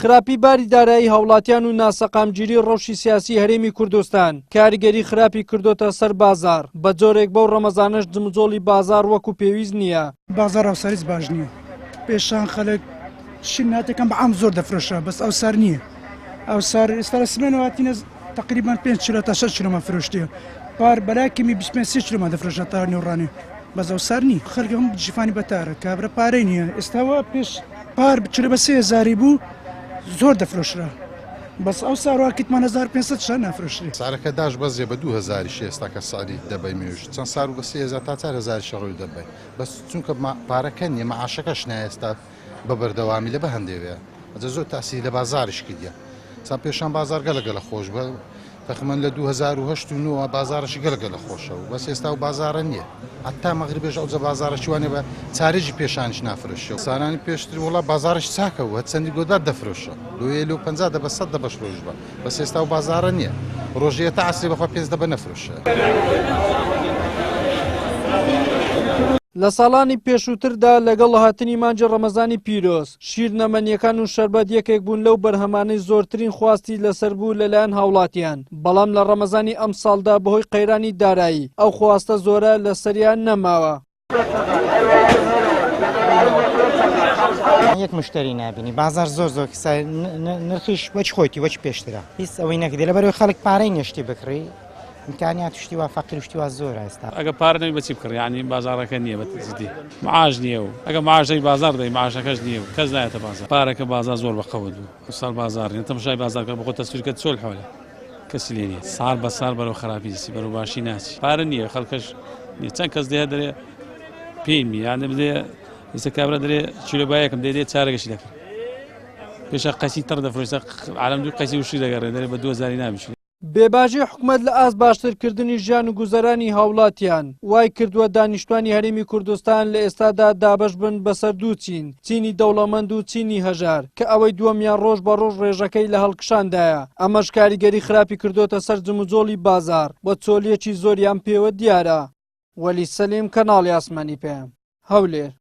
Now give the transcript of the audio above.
خراپی باری دارایی هاوڵاتیان و ناسەقامگیری ڕەوشی سیاسی هەرێمی کوردستان کاریگەری خراپی کردۆتە سەر بازاڕ، بە جۆرێک بەو ڕەمەزانەش جموجۆڵی بازاڕ وەکو پێویست نییە. بازاڕ ئەوساریس باش نییە پێشان خەلک شیرناتەکان بە عام زۆر دەفرۆشرا بەس ئەوسار نییە ئەوسار ئێستا لە سمێنەوە هاتینە تقریبا 5 کیلۆ تا 6 کیلۆمان فرۆشتیە پار بەلای کەمی 25 30 کیلۆمان دەفرۆشرا تا نێوڕانێ بەس ئەوسار نی خەلک هەموو جیفانی بەتارە کابرا پارەی نییە ئێستا وا پێش پار کیلۆ بە 3000 بوو زۆر دەفرۆشرا بەس ئەو ساروا کتمان 1500 شان نافرۆشرێ. سعرەکە داش بەزیە بە 2000 ئێستا کە سعری دەبەی مێوژ چەند سار بە 3000 تا 4000 شەڕۆی دەبەی بەس چونکە پارەکە نیە مەعاشەکەش نایە ئێستا بە بەردەوامی لە بە هەندێ وێ ئەجە زۆر تاسیری لە بازاریش کردیە سا پێشان بازار گەلە گەلە خۆش بە تەخمەن لە 2008 و 9 بازارەشی گەلە گەلە خۆشە و بەس ئێستا و بازارە نییە حتا مەغربێش ئەوجە بازارەشی وانێ بە چارێژی پێشانیش نافرۆشێ سارانی پێشتر وڵا بازارش چاکە و هەرچەندی گۆدار دەفرۆشە لۆیە لۆ 50 دە بە 100 دە بەش ڕۆژ بە بەس ئێستا و بازارە نییە ڕۆژێ تا عەسرێ بەخوا پێنج دەبە نەفرۆشێ. لە ساڵانی پێشووتردا لەگەڵ هاتنی مانگی ڕەمەزانی پیرۆز، شیرنەمەنییەکان و شەربەت یەکێک بوون لەو بەرهەمانەی زۆرترین خواستی لەسەر بوو لەلایەن هاوڵاتیان، بەڵام لە ڕەمەزانی ئەمساڵدا بەهۆی قەیرانی دارایی ئەو خواستە زۆرە لەسەریان نەماوە. یەک مشتری نابینی بازار زۆر زۆر نرخیش وەچ خۆیتی وەچ پێشترە هیچ ئەوەی نەکردی لەبەرەوەی خەڵک پارەی نیشتی بکڕی امکانیات شتی وا فەقیر شتی وا زۆر ئێستا ئەگە پارە نەبی بەچی بکڕی یعنی بازاڕەکە نییە بە جدی معاش نییە و ئەگە معاش دەی بازاڕ دەی معاشەکەش نییە و کەس نایەتە بازاڕ پارەکە بازاڕ زۆر بە قەوت بوو ئەمساڵ بازاڕ نییە تەماشای بازاڕ کە بەخۆ تەسویر کە چۆل حۆلە کەسی لێ نییە ساڵ بە ساڵ بەرەو خراپی دەچی بەرەو باشی ناچی پارە نییە خەڵکەش نییە چەند کەس دێ دەرێ پێی نییە یان بدێ ئێستا کابرا دەرێ کیلۆ بایەکم دێ دێ چارەگەشی دەکرد پێشە قەسی تەڕ دەفرۆشتە عالم دوو قەسی وشی دەگەڕێ دەرێ بە 2000 نابیشی. بێباجی حکومەت لە ئاست باشترکردنی ژیان و گوزەرانی هاوڵاتیان، وای کردووە دانیشتوانی هەرێمی کوردستان لە ئێستادا دابەش بن بەسەر دوو چین، چینی دەوڵەمەند و چینی هەژار، کە ئەوەی دووەمیان ڕۆژ بە ڕۆژ ڕێژەکەی لە هەڵکشاندایە، ئەمەش کاریگەری خراپی کردۆتە سەر جموجۆڵی بازاڕ و چۆلییەکی زۆریان پێوە دیارە. وەلی سەلیم، کەناڵی ئاسمانی پەیام، هەولێر.